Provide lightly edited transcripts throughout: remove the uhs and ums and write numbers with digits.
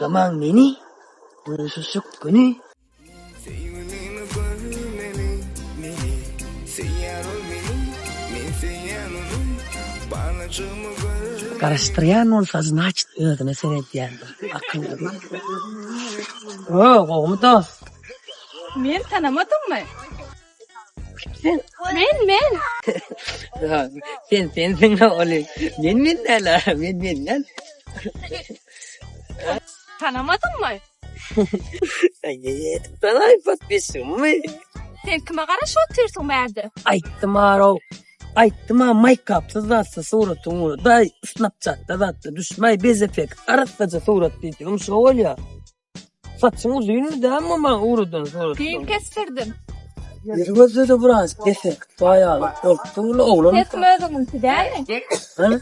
Taşlamaň meni, duşuşyk güni. Söýgülimi görmeli meni Söýýär ol meni Men söýýän ony Balajygymy görmeli. Garaşdyrýan bolsa znaçt özüne seredýändir. Akylly. Ö, gowumy dost? Meni tanamadyňmy? Sen Men men. Sen sensiň oly. Men men däl, men men däl. Tanamadyňmy? Aý, podpisimi? Sen kime garaşyp otyrsyň bärde? Aýtdym arow. Aýtdym a maýkapsyz zatsa suratyň ugrada snapchatda zatda düşmäý bez efekt arassaja surat diýdigim şo bolýar. Saçyň uzynmy dälmi maňa ugradan suratyň? Düýn kesdirdim. Ýeri gözde-de biraz defekt bar ýaly bolup dur oglan. Sesim özüňiňki dälmi? Hany?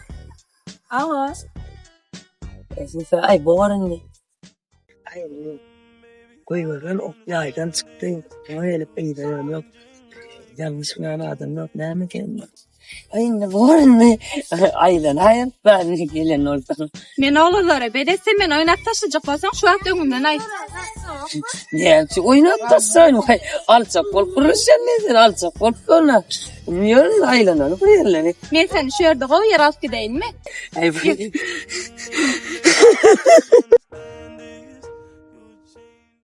Awa. Sen aý bor indi. Aý indi goýberen ok ýaýdan çykdy. Oňa gelip yza ýol ýok. Ýalňyşmaýan adam ýok näme eken. Aý indi bor indi. Aýlanaýyn ben gelen bolsaň. Men oglanlara belet sen meni oýnap taşlajak bolsaň şu wagt öňümden aýt. Näçe oýnap taşlaýyn waý alçak bolup gürleşýän men seni alçak bolup görme. Ýör aýlanaly bir ýerlere. Men seni şu ýerde gowy ýere alyp gideýinmi? Aý bu.